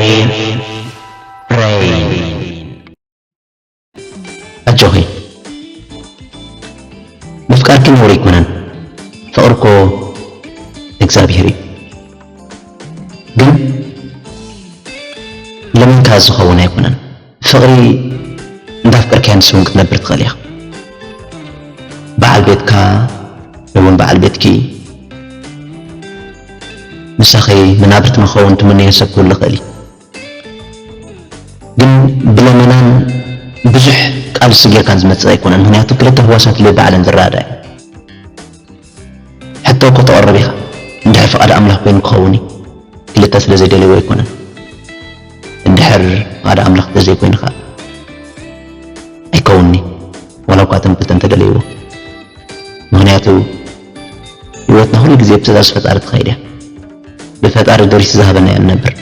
ሬን፣ ሬን። ኣጆኺ፣ ምፍቃርኪ ነውሪ ኣይኮነን። ፍቕሪ እኮ እግዚኣብሔር እዩ። ግን ለሚንካ ዝኸውን ኣይኮነን። ፍቕሪ እንዳፍቀርካያ ንሱ እውን ክትነብር ትኽእል ኢኻ። በዓል ቤትካ እውን በዓል ቤትኪ ምሳኺ መናብርቲ ንኸውን ትምነዮ ሰብ ክህሉ ይኽእል እዩ። ግን ብለመናን ብዙሕ ቃልሲ ጌርካን ዝመጽእ ኣይኮነን። ምኽንያቱ ክልተ ህዋሳት ልቢ ዓለም ዝረዳዳእ እዩ። ሕቶ እኮ ተቕርብ ኢኻ። እንድሕር ፍቓድ ኣምላኽ ኮይኑ ክኸውን እዩ። ክልተ ስለ ዘይደለይዎ ኣይኮነን። እንድሕር ፍቓድ ኣምላኽ እንተዘይኮይኑ ኸኣ ኣይከውንኒ። ዋላ እኳ እተን ክልተ እንተደለይዎ። ምኽንያቱ ህይወትና ኩሉ ግዜ ብትእዛዝ ፈጣሪ ትኸይድ እያ። ብፈጣሪ ደሪሱ ዝሃበና እያ ንነብር።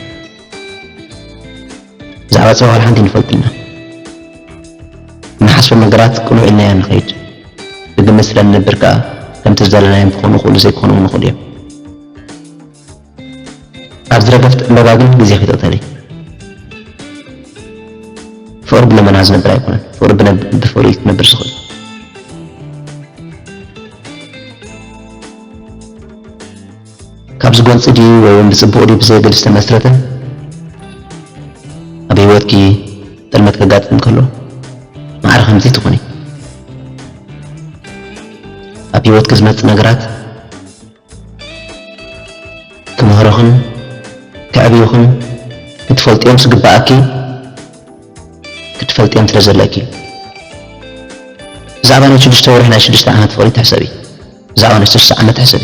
ብዛዕባ ጸባ ዋላ ሓንቲ ንፈልጥ ኢና። እንሓስቦም ነገራት ቅኑዕ ኢልና ኢና ንኸይድ። ብግምት ስለ ንነብር ከኣ ከምቲ ዝደለናዮም ክኾኑ ይኽእሉ ዘይኮኑ እውን ይኽእሉ እዮም። ኣብ ዝረገፍት ዕምበባ ግን ግዜኺ ትቕተሊ። ፍቕሪ ብለመና ዝነብር ኣይኮነን። ፍቕሪ ብነ-፣ ብፍቕሪ እዩ ክነብር ዝኽእል። ካብዚ ጎንፂ ድዩ ወይ እውን ብፅቡቕ ድዩ ብዘየገድስ ዝተመስረተ ኣብ ህይወትኪ ጥልመት ከጋጥም ከሎ ማዕረ ከምዚ ትኾኒ። ኣብ ህይወትኪ ዝመፅእ ነገራት ክምህርኽን ከዕብዩኽን ክትፈልጥዮም ዝግብኣኪ ክትፈልጥዮም ስለ ዘለኪ። ብዛዕባ ናይ ሽዱሽተ ወርሒ ናይ ሽዱሽተ ዓመት ፍቕሪ ትሕሰቢ። ብዛዕባ ናይ ሽዱሽተ ዓመት ትሕሰቢ።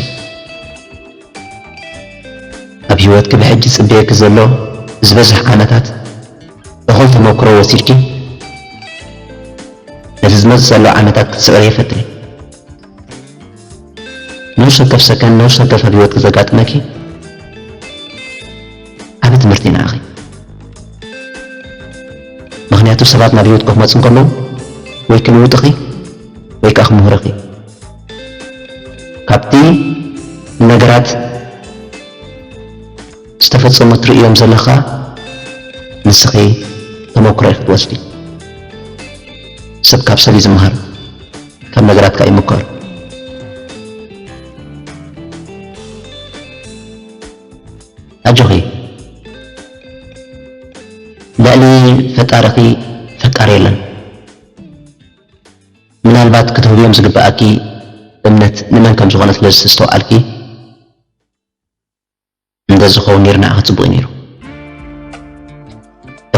ኣብ ህይወትኪ ብሕጂ ዝጽበየኪ ዘሎ ዝበዝሕ ዓመታት እኹል ተመክሮ ወሲድኪ ነቲ ዝመጽእ ዘሎ ዓመታት ክትስዕርዮ ፈትኒ። ነፍሲ ወከፍ ሰከንድ፣ ነፍሲ ወከፍ ኣብ ህይወትኪ ዘጋጥመኪ ዓቢ ትምህርቲ ንዓኺ። ምኽንያቱ ሰባት ናብ ህይወትኪ ክመጹ እንከለዉ ወይ ክልውጥኺ ወይ ከኣ ክምህርኺ። ካብቲ ነገራት ዝተፈጸሙ ትርእዮም ዘለኻ ንስኺ ተመክሮ ኢኺ ትወስዲ። ሰብ ካብ ሰብ እዩ ዝመሃር፣ ካብ ነገራት ከኣ ይምከር። ኣጆኺ፣ ልዕሊ ፈጣሪኺ ፈቃሪ የለን። ምናልባት ክትህብዮም ዝግብኣኪ እምነት ንመን ከም ዝኾነ ስለ ዝተስተውዓልኪ፣ እንተዝኸውን ነይሩ ንዓኺ ጽቡቕ እዩ ነይሩ።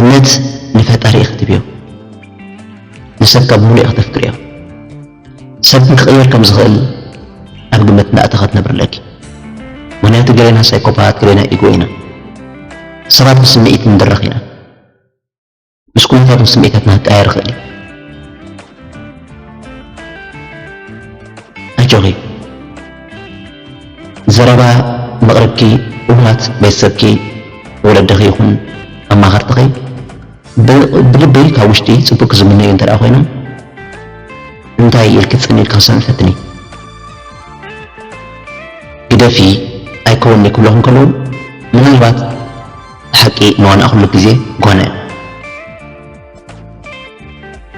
እምነት ንፈጣሪ ኢኺ ትህብዮ፣ ንሰብ ካብ ምሉእ ኢኺ ተፍቅርዮ። ሰብ ግን ክቕየር ከም ዝኽእል ኣብ ግምት እንዳእተኻ ክትነብሪ ኣለኪ። ምኽንያቱ ገሌና ሳይኮፓት፣ ገሌና ኢጎ ኢና። ሰባት ብስምዒት ንድረኽ ኢና። ምስ ኩነታትን ስምዒታትና ክቀያየር ይኽእል እዩ። ኣጆኺ፣ ዘረባ መቕርብኪ፣ እሙናት ቤተሰብኪ፣ ወለድኺ ይኹን ኣማኸርትኺ ብ-፣ ብልቢ ካብ ውሽጢ ጽቡቕ ክዝምነዩ እንተ ደኣ ኮይኖም፣ እንታይ ኢልኪ ጽን ኢልኪ ክሰምዕ ፈትኒ። ግደፊ፣ ኣይከውንኒ ክብለኹም ከለዉ፣ ምናልባት ሓቂ ንዋንኣ ኩሉ ግዜ ጓና እዩ።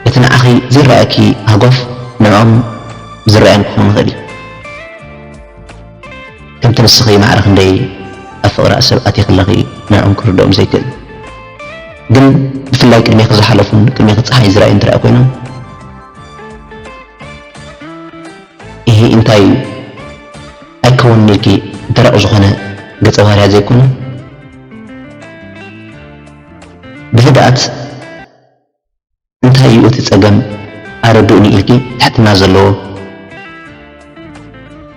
እቲ ንዓኺ ዘይረኣየኪ ሃጓፍ ንዕኦም ዝረኣዮም ክኸውን ይኽእል እዩ። ከምቲ ንስኺ ማዕረ ክንደይ ኣብ ፍቕሪ ሰብ ኣቲኺ ኣለኺ ንዕኦም ክርድኦም ዘይክእል። ግን ብፍላይ ቅድሜኺ ዝሓለፉን ቅድሜኺ ጸሓይ ዝረኣዩ እንተ ደኣ ኮይኖም፣ ይሄ እንታይ እዩ? ኣይከውንንልኪ ደረቕ ዝኾነ ገጸ ባህርያት ዘይኮነ፣ ብህድኣት እንታይ እዩ እቲ ጸገም ኣረድኡኒ ኢልኪ ትሕትና ዘለዎ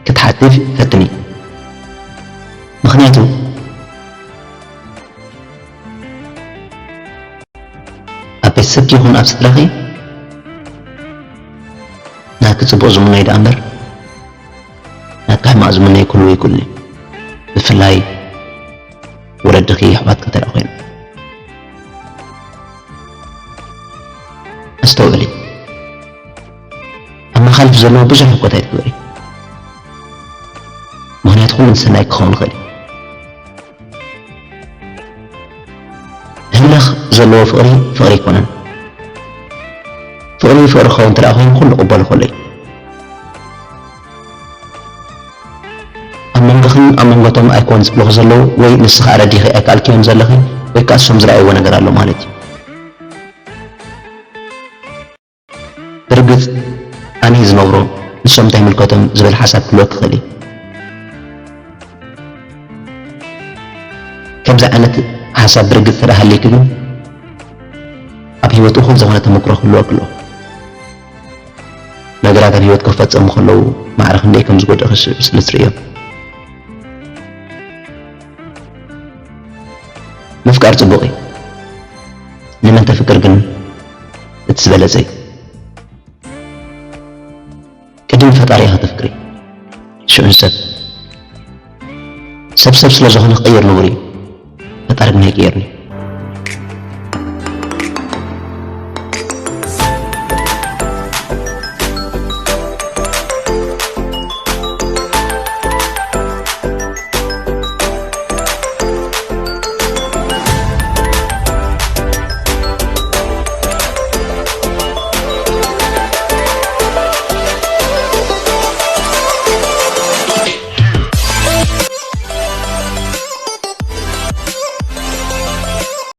ክትሓትቲ ፈትኒ። ምኽንያቱ ኣብ ቤተሰብኪ ይኹን ኣብ ስድራኺ ናትኪ ጽቡቕ ዝምነዩ ደኣ እምበር ናትኪ ሕማቕ ዝምነዩ ክህልዉ ይክእሉ እዮም። ብፍላይ ወለድኺ ኣሕዋትኪ እንተ ደኣ ኮይኖም። ኣስተውዕሊ። ኣብ መኻልፍ ዘሎ ብዙሕ ህኮት ኣይትግበሪ። ምኽንያቱ ኩሉ ንሰናይ ክኸውን ይኽእል እዩ። ዘለዎ ፍቕሪ ፍቕሪ ኣይኮነን። ፍቕሪ ፍቕሪ ክኸውን እንተ ደኣ ኮይኑ ኩሉ ቅበሎ ከሎ እዩ። ኣብ መንጎኽን ኣብ መንጎቶም ኣይኮን ዝብልኹ ዘለዉ ወይ ንስኻ ኣረዲኺ ኣይከኣልክዮን ዘለኺ ወይ ከኣ እሶም ዝረኣይዎ ነገር ኣሎ ማለት እዩ። ብርግጽ ኣነ ዝነብሮ ንሶም እንታይ ምልከቶም ዝብል ሓሳብ ክህልወክ ይኽእል እዩ። ከምዚ ዓይነት ሓሳብ ብርግጽ ተደኣ ሃልይክ ግን ኣብ ህይወት እኹል ዝኾነ ተመክሮ ክህልወክ ኣለዎ። ነገራት ኣብ ህይወት ክፈጸሙ ከለዉ ማዕረ ክንደይ ከም ዝጎድእኺ ስለ ትርእዮ። ምፍቃር ጽቡቕ እዩ። ንመን ተፍቅር ግን እቲ ዝበለጸ እዩ። ቅድሚ ፈጣሪ ኢኻ ተፍቅሪ። ሽዑ ንሰብ። ሰብ ሰብ ስለ ዝኾነ ክቕየር ንቡር እዩ። ፈጣሪ ግን ኣይቅየርን እዩ።